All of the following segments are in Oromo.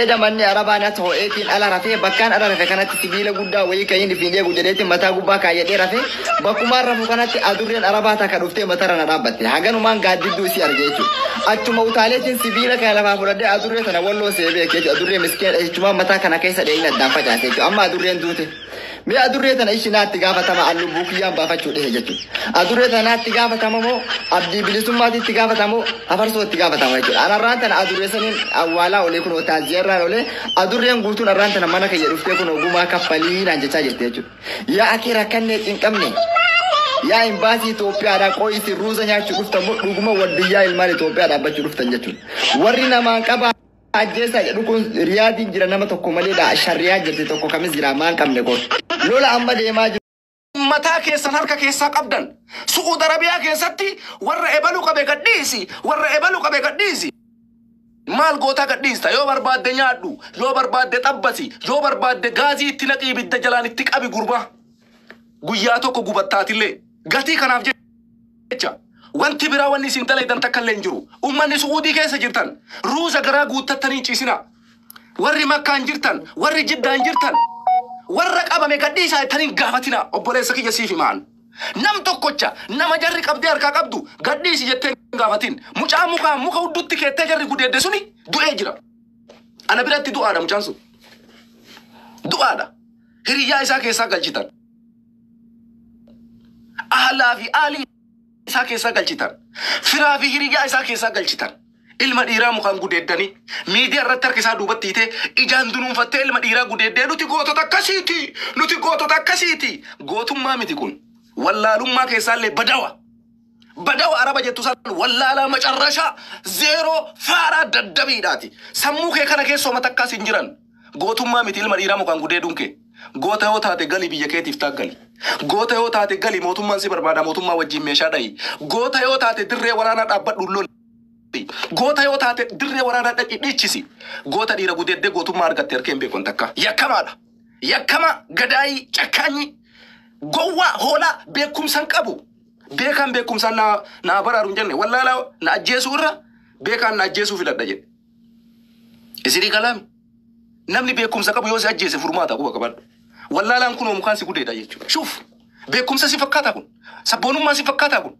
Eda manni arabaa natti ho'eetiin ala rafee bakkaan ala rafe kanatti sibiila guddaa wayii kayin ifiin eegu jedheetiin mataa gubbaa kaayyadhee rafe bakkumaan rafu kanatti adurreen arabaa takka dhuftee matarra na dhaabbatte haganumaan gaaddidduu isii arge jechuudha. Achuma utaaleetiin sibiila kana lafaa fudhadhee adurree tana walloo see beeke jechuudha. Adurree miskiina jechumaan mataa kana keessa dheeyina addaan facaase jechuudha. Amma adurreen duute. Mee adurree tana ishi naatti gaafatama an lubbuu kiyyaan baafachuu dhehe jechuudha. Adurree tana naatti gaafatama moo abdii bilisummaatti itti gaafatama moo afarsoo itti gaafatama jechuudha. An arraan tana adurree saniin awwaalaa olee kun taaziyaa olee adurreen guutuun arraan tana mana kiyya dhuftee kun ogumaa kaffalii naan jechaa jirti jechuudha. Yaa akii rakkannee cinqabne. Yaa imbaasii Itoophiyaadhaa qooyi isin ruuza nyaachuu dhuftan moo dhuguma wardiyyaa ilmaan Itoophiyaa dhaabbachuu dhuftan jechuudha. Warri namaan qabaa ajjeesaa jedhu kun Riyaadiin jira nama tokko maleedha. Sharriyaa jirti tokko kamis jira maan qabne kun. Lola amma deemaa jiru. Mataa keessan harka keessaa qabdan. Su'uud Arabiyaa keessatti warra ebaluu qabe gadhiisi, warra ebaluu qabe gadhiisi. Maal gootaa gadhiista? Yoo barbaadde nyaadhu, yoo barbaadde xabbasi, yoo barbaadde gaazii itti naqii ibidda jalaan itti qabi gurbaa. Guyyaa tokko gubattaatillee gatii kanaaf jecha wanti biraa wanni isin dalaydan takka illee hin jiru. Uummanni Su'uudii keessa jirtan ruuza garaa guuttattanii ciisina. Warri Makkaan jirtan, warri Jiddaan jirtan, warra qabame gadhiisaa jettanii hin gaafatina. Obboleessa kiyya siif himaan. Nam tokkocha nama jarri qabdee harkaa qabdu gadhiisi jettee hin gaafatin. Mucaa mukaa muka hudduutti keettee jarri gudeedde suni du'ee jira. Ana biratti du'aadha mucaan sun. Du'aadha. Hiriyyaa isaa keessaa galchitan. Ahlaa fi aalii isaa keessaa galchitan. Firaa fi hiriyyaa isaa keessaa galchitan. Ilma dhiiraa mukaan gudeeddanii miidiyaa irratti harka isaa duubatti hiitee ijaan dunuunfattee ilma dhiiraa gudeeddee nuti gootota akkasiiti. Nuti gootota akkasiiti. Gootummaa miti kun. Wallaalummaa keessaallee badawa. Badawa araba jettu san wallaalaa macarrashaa zeeroo faaraa daddabiidhaati. Sammuu kee kana keessoo matakkaas hin jiran. Gootummaa miti ilma dhiiraa mukaan gudeeduun kee. Goota yoo taate gali biyya keetiif taaggali. Goota yoo taate gali mootummaan si barbaada mootummaa wajjin meeshaa dhahi. Goota yoo taate dirree waraanaa dhaabbadhu loli. Goota yoo taate dirree waraanaa dhaqi dhiichisi. Goota dhiira gudeeddee gootummaa argatte harkee hin beeku takka. Yakkamaadha. Yakkama gadaayii cakkaanyi gowwaa hoolaa beekumsa hin qabu. Beekaan beekumsaan naa baraaru hin jenne wallaalaa na ajjeesuu irra beekaan na ajjeesuu filadha jedhe. Isinii kalaami. Namni beekumsa qabu yoo si ajjeese furmaata quba qabadhu. Wallaalaan kunoo mukaan si gudeedha jechuudha. Shuuf beekumsa si fakkaataa kun sabboonummaa si fakkaataa kun.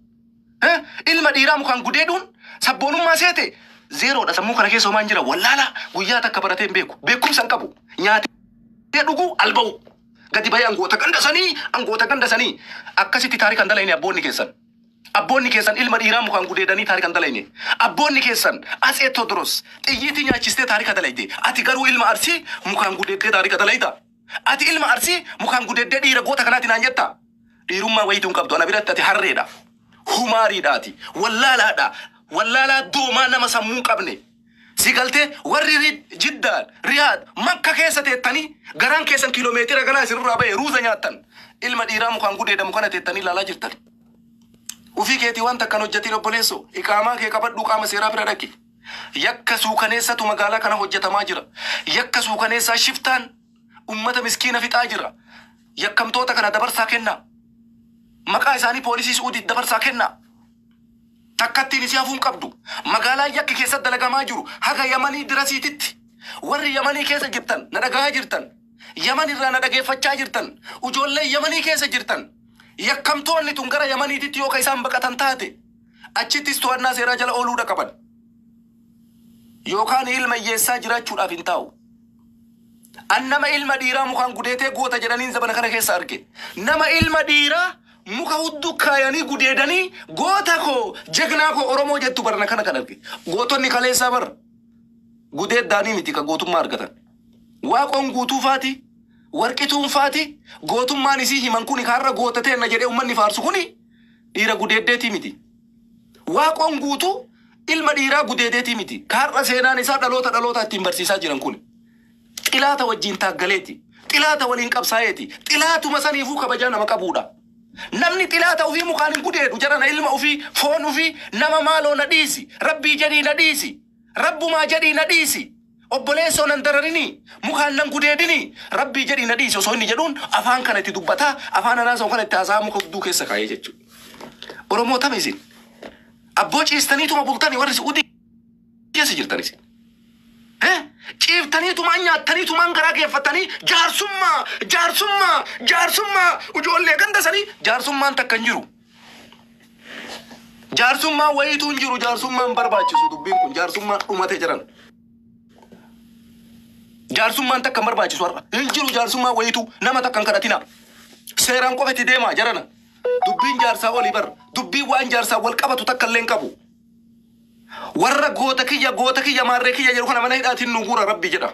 Ilma dhiiraa mukaan gudeeduun sabboonummaa seete zeeroodha sammuu kana keessa homaan jira wallaalaa guyyaa takka baratee hin beeku beekumsa hin qabu nyaatee dhuguu alba'u gadi bahee angoota ganda sanii angoota ganda sanii akkasitti taarikan dalayne abboonni keessan. Abboonni keessan ilma dhiiraa mukaan gudeedanii taarikan dalayne. Abboonni keessan Atsee Tewoodiroos xiyyiitii nyaachistee taarika dalayte. Ati garuu ilma Arsii mukaan gudeeddee taarika dalayta. Ati ilma Arsii mukaan gudeeddee dhiira goota kanaati naan jetta. Dhiirummaa wayituu hin qabdu. Ana biratti ati harreedha. Humaariidhaati. Wallaalaadha. Wallaalaa doomaa nama sammuu hin qabne. Si galtee warri Jiddaan, Riyaad, Makka keessa teettanii garaan keessan kiiloomeetira ganaa isinirraa bahe ruuza nyaattan. Ilma dhiiraa mukaan gudeedamu kana teettanii ilaalaa jirtan. Ufii keetii waan takkan hojjetin obboleessoo iqaamaa kee qabadhuu qaama seeraa bira dhaqi. Yakka suukaneessatu magaalaa kana hojjetamaa jira. Yakka suukaneessaa shiftaan ummata miskiina fixaa jira. Yakkamtoota kana dabarsaa kennaa. Maqaa isaanii poolisii Su'uudiif dabarsaa kennaa. Takkattiin isii hafuun qabdu. Magaalaa yakki keessatti dalagamaa jiru haga Yamanii dirasiititti. Warri Yamanii keessa jirtan na dhagahaa jirtan. Yaman irraa na dhageeffachaa jirtan. Ijoollee Yamanii keessa jirtan. Yakkamtoonni tun gara Yamaniititti yoo ka isaan baqatan taate achittis to'annaa seeraa jala ooluudha qaban. Yookaan ilma hiyyeessaa jiraachuudhaaf hin taa'u. An nama ilma dhiiraa mukaan gudeetee goota jedhaniin zabana kana keessa arge. Nama ilma dhiiraa muka hudduu kaayanii gudeedanii goota koo jegnaa koo Oromoo jettu barana kana kan arge. Gootonni kaleessaa bara gudeeddaanii miti ka gootummaa argatan. Waaqoon guutuu faati, warqituun faati, gootummaan isii himan kuni kaarra goota teenna jedhee uummanni faarsu kuni dhiira gudeeddeetii miti. Waaqoon guutuu ilma dhiiraa gudeedeetii miti. Kaarra seenaan isaa dhaloota dhaloota ittiin barsiisaa jiran kuni. Xilaata wajjin taaggaleeti. Xilaata waliin qabsaa'eeti. Xilaatuma saniifuu kabajaa nama qabuudha. Namni xilaata ofii mukaan hin gudeedu jarana ilma ofii foon ofii nama maaloo na dhiisi. Rabbii jedhii na dhiisi. Rabbumaa jedhii na dhiisi. Obboleessoo nan dararini mukaan nan gudeedini rabbii jedhii na dhiisi osoo inni jedhuun afaan kana itti dubbataa afaan anaasoo kana itti haasa'aa muka hudduu keessa kaa'ee jechuudha. Oromoo tam isin. Abboo ciistaniituma bultanii warri Su'uudii keessa jirtan isin. Ciiftaniitumaan nyaattaniitumaan garaa geeffatanii jaarsummaa jaarsummaa jaarsummaa ijoollee ganda sanii jaarsummaan takka hin jiru. Jaarsummaan wayiitu hin jiru, jaarsummaan barbaachisu dubbiin kun jaarsummaan dhumate jiran. Jaarsummaan takka hin barbaachisu har'a. Hin jiru jaarsummaan wayiitu, nama takka hin kadhatina. Seeraan qofa itti deemaa jarana. Dubbiin jaarsaa olii bar. Dubbiin waan jaarsaa wal qabatu takka illee hin qabu. Warra goota kiyya goota kiyya maarree kiyya jedhu kana mana hidhaatiin nu guura rabbi jedha.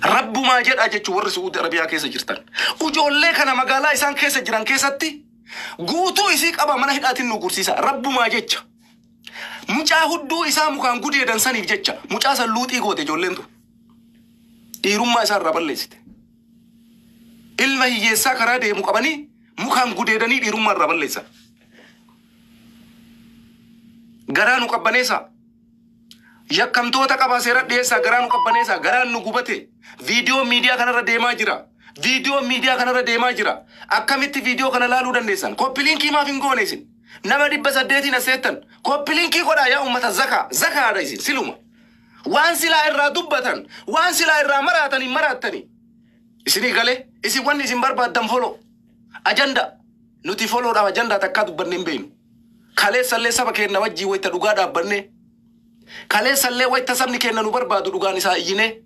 Rabbumaa jedha jechuun warri Su'uudi Arabiyaa keessa jirtan. Ijoollee kana magaalaa isaan keessa jiran keessatti guutuu isii qaba mana hidhaatiin nu gursiisa. Rabbumaa jecha. Mucaa hudduu isaa mukaan gudeedan saniif jecha mucaa san luuxii goote ijoolleen tun. Dhiirummaa isaa irraa balleessite. Ilma hiyyeessaa karaa deemu qabanii mukaan gudeedanii dhiirummaa irraa balleessan. Garaa nu qabbaneessaa. Yakkamtoota qabaa seera dhiyeessaa, garaa nu qabbaneessaa, garaan nu gubate. Viidiyoo miidiyaa kanarra deemaa jira. Viidiyoo miidiyaa kanarra deemaa jira. Akkamitti viidiyoo kana laaluu dandeessan? Copy link maaf hin goone isin? Nama 800 as seettan. Copy link godhaa yaa uummata zakaa. Zakaadha isin siluma. Waan silaa irraa dubbatan, waan silaa irraa maraatan hin maraattani. Isinii galee isin wanni isin barbaaddan follow. Ajanda. Nuti followdhaaf ajandaa takkaa dubbannee hin beeknu. Kaleessallee saba keenya wajjii wayita dhugaa dhaabbannee, kaleessallee wayita sabni keenya nu barbaadu dhugaan isaa iyyinee,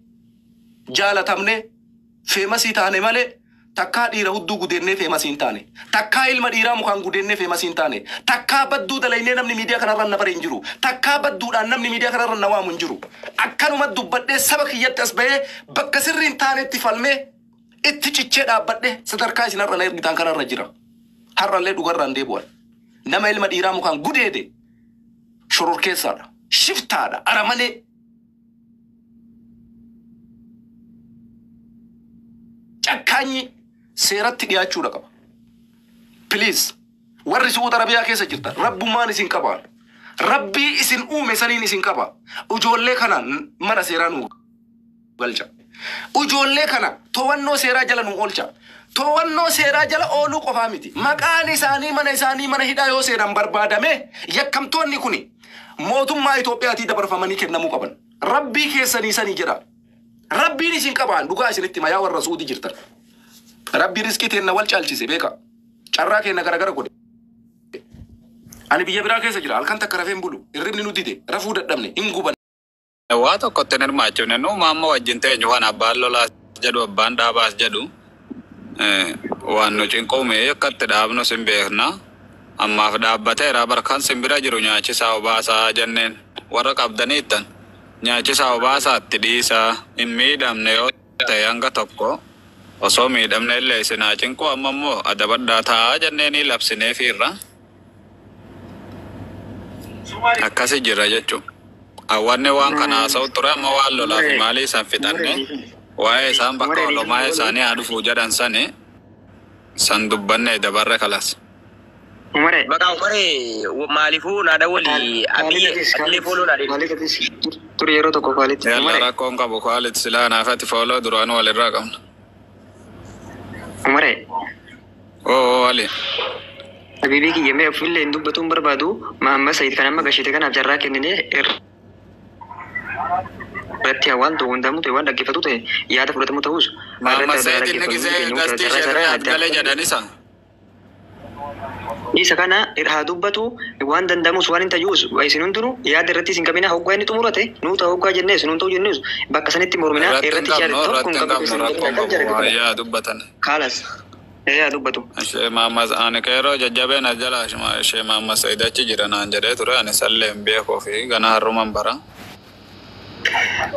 jaalatamnee, famous taane malee takkaa dhiira hudduu gudeennee famous hin taane. Takkaa ilma dhiiraa mukaan gudeennee famous hin taane. Takkaa badduu dalaynee namni miidiyaa kanarra na bare hin jiru. Takkaa badduudhaan namni miidiyaa kanarra na waamu hin jiru. Akkanuma dubbadhee saba kiyyatti as bahee bakka sirrii hin taanetti falmee itti cichee dhaabbadhee sadarkaa isin har'a na ergitaan kanarra jira. Har'allee dhugarraan deebi'an. Nama ilma dhiiraa mukaan gudeede shororkeessaadha. Shiftaadha. Ara malee. Cakkaanyi seeratti dhiyaachuudha qaba. Please, warri Su'uud Arabiyaa keessa jirtan rabbummaan isin qaba. Rabbii isin uume saniin isin qaba. Ijoollee kana mana seeraa nu galcha. Ijoollee kana to'annoo seeraa jala nu oolcha. To'annoo seeraa jala ooluu qofaa miti. Maqaan isaanii mana isaanii mana hidhaa yoo seenan barbaadame yakkamtoonni kuni mootummaa Itoophiyaatii dabarfamanii kennamuu qaban. Rabbii keessanii sanii jedha. Rabbiin isin qabaan dhugaa isinitti mayaa warra Su'uudii jirtan. Rabbi riskii teenna wal caalchise beeka. Carraa keenya garagara godhe. Ani biyya biraa keessa jira. Halkan takka rafee hin bulu. Hirribni nu dide. Rafuu dadhabne. Hin guban. Waa tokkotti hin hirmaachifne, nuuma amma wajjin teenyu kan abbaan lolaas jedhu abbaan dhaabaas jedhu waan nu cinquume akka itti dhaabnus hin beekna. Ammaaf dhaabbateera barkan simbira jiru nyaachisaa obaasaa jenneen warra qabdanii ittan nyaachisaa obaasaatti dhiisaa, hin miidhamne yoo ta'e hanga tokko osoo miidhamne illee isin haa cinqu, amma immoo adabadhaa taa'aa jenneenii labsineefiirra akkasi jira jechuudha. Hawwanni waan kana haasa'u ture amma waan lolaa fi maalii isaan fixanne waa'ee isaan bakka olomaa isaanii haa dhufuu jedhan sani san dubbanne dabarre kalas. Umare. Baqa Umare maaliifuu naa dawwali abiyye atillee follow naa deebi. Khalid atis turi yeroo tokko Khalid. Yalla Umare. Rakkoon qabu Khalid silaa naafati follow duraan walirraa qabna. Umare. Oo Ali. Habibii kiyya mee ofillee hin dubbatuun barbaadu Mahammad Said kan amma gashite kanaaf carraa kennine irratti waan ta'u hundaamuu ta'e waan dhaggeeffatu ta'e yaada fudhatamu ta'us Mahammed irratti Said inni dhaggeeffatu gisee keenya gastii carraa ishee isaarraa Riyaad gale jedhanisa. Isa kana haa dubbatu, waan danda'amus waan hin tayyuus isin hundinuu yaada irratti isin qabina, hoggaa inni xumurate nuu ta'u hoggaa jennees nuun ta'u jennees bakka sanitti morminaa Irratti hin irratti qabnu yaada tokko irratti hin hin qabnu qabnu isin rakkoon akkam qabu jara waa yaa dubbatan. Kaalas yaa dubbatu. Ishee Mahammed ani qeerroo jajjabeen as jala ishee Mahammed Said achi jira naan jedhee ture, ani sallee hin beekuu fi gana harruman bara.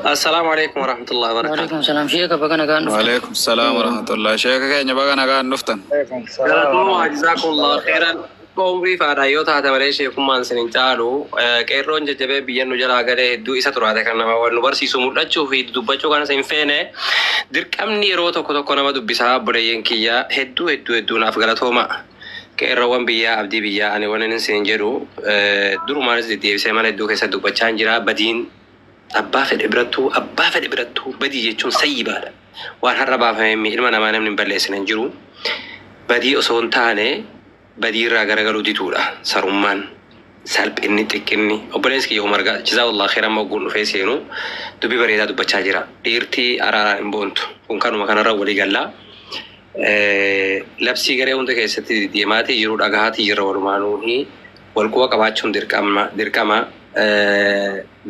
Assalaamu alaikum warahmatullahi wabarakatuh. Waalaikum salam. Sheeka baga nagaan dhuftan. Waalaikum salaam warahmatullah. Sheeka keenya baga nagaan dhuftan. Galatooma, jazakumullahu khairan. Umrii faadha yoo taate malee sheekummaan isin hin caalu. Qeerroon jajjabee biyya nu jalaa galee hedduu isa turaate kan nama wal nu barsiisu mul'achuu fi dubbachuu kanas hin feene. Dirqamni yeroo tokko tokko nama dubbisaa, obboleeyyan kiyya hedduu hedduu hedduu naaf galatooma. Qeerroowwan biyyaa abdii biyyaa, ani waan inni isin jedhu durumaanis deddeebisee mana hedduu keessa dubbachaa hin jira, badiin abbaa fedhe birattuu abbaa fedhe birattuu badii jechuun sayyibaadha. Waan har'a baafamee ilma namaa namni hin balleessine hin jiru. Badii osoo hin taane badii irraa garagaluu dituudha sarummaan. Salphinni xiqqinni obboleessi kiyya Umar jazakallah khairan mogguun dhufee seenu dubbii bareedaa dubbachaa jira. Dhiirti araaraan hin boontu. Kun kanuma kanarra walii gallaa. Labsii garee hunda keessatti deemaatii jiru dhagahaatii jirra walumaanuuhi wal quba qabaachuun dirqama dirqama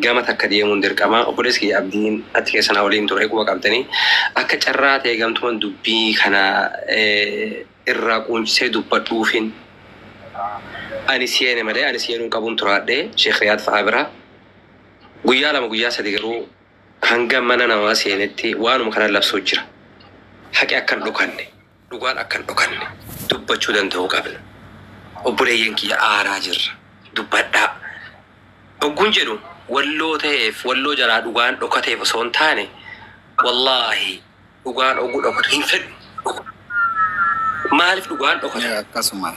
gama takka deemuun dirqama. Obboleessi kiyya Abdiin achi keessa na waliin ture quba qabdanii akka carraa ta'e gamtuman dubbii kana irraa quunchisee dubbadhuufin ani seene malee ani seenuun qabuun turaadhee Sheekh Riyaad fa'aa bira guyyaa 2 guyyaa 3 garuu hanga mana namaa seenetti waanuma kana labsuu jira. Haqi akka hin dhokanne, dhugaan akka hin dhokanne dubbachuu danda'uu qabna. Obboleeyyan kiyya aaraa jirra. Dubbadhaa. Ogguun jedhu walloo ta'eef walloo jalaa dhugaan dhokateef osoo hin taane wallaahi dhugaan oguu dhokatu hin fedhu. Maaliif dhugaan dhokata? Akkasuma.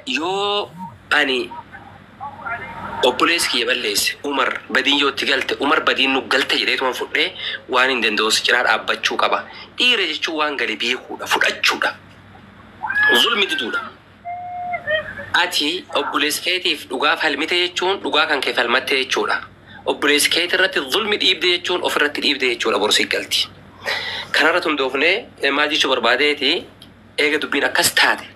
Yoo ani obboleessi kiyya balleesse Umar badiin yoo itti galte Umar badiin nu galte jedheetuma fudhee waan hin danda'us cinaa dhaabbachuu qaba. Dhiira jechuun waan gale beekuudha, fudhachuudha. Zulmi diduudha. Ati obboleessi keetiif dhugaa falmite jechuun dhugaa kan kee falmatte jechuudha. Obboleessi keeti irratti zulmi dhiibde jechuun ofirratti dhiibde jechuudha boru si galti. Kanarratti hundoofnee maal jechuu barbaadeeti eega dubbiin akkas taate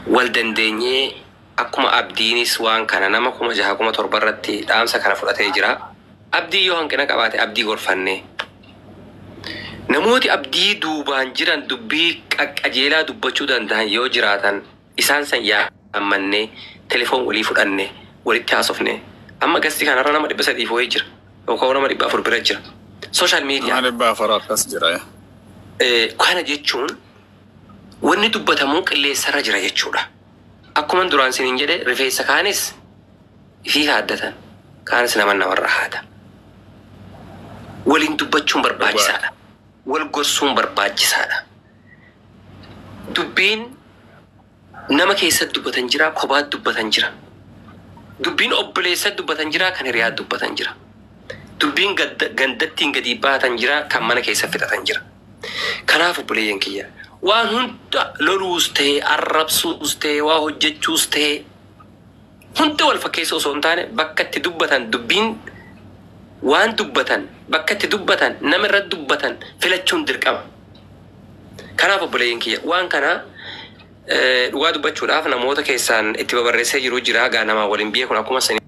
wal dandeenyee akkuma Abdiinis waan kana nama 6,000 7,000 irratti dhaamsa kana fudhatee jira. Abdii yoo hanqina qabaate abdii gorfannee. Namooti abdii duubaan jiran dubbii qaqqajeelaa dubbachuu danda'an yoo jiraatan isaan san yaammannee telefoon walii fudhanne walitti haasofne. Amma gasti kanarra nama 300 wayii jira yookaan nama 400 bira jira. Social media. Nama 400 akkas jira. Kana jechuun wanni dubbatamuu qilleensarra jira jechuudha. Akkuma duraan isiniin jedhe rifeensa kaanis ifii haaddatan kaanis nama namarra haada. Waliin dubbachuun barbaachisaadha. Wal gorsuun barbaachisaadha. Dubbiin nama keessatti dubbatan jira, kophaatti dubbatan jira. Dubbiin obboleessatti dubbatan jira, kan hiriyaatti dubbatan jira. Dubbiin gandattiin gadi baatan jira, kan mana keessa fixatan jira. Kanaaf obboleeyyan kiyya waan hunda loluus ta'e, arrabsuus ta'e, waa hojjechuus ta'e hunda wal fakkeessuu osoo hin taane bakka itti dubbatan dubbiin waan dubbatan bakka itti dubbatan nama irratti dubbatan filachuun dirqama. Kanaaf obboleeyyan kiyya waan kana dhugaa dubbachuudhaaf namoota keessaan itti babarreessee jiru jira gaa namaa waliin beekun akkuma sanii.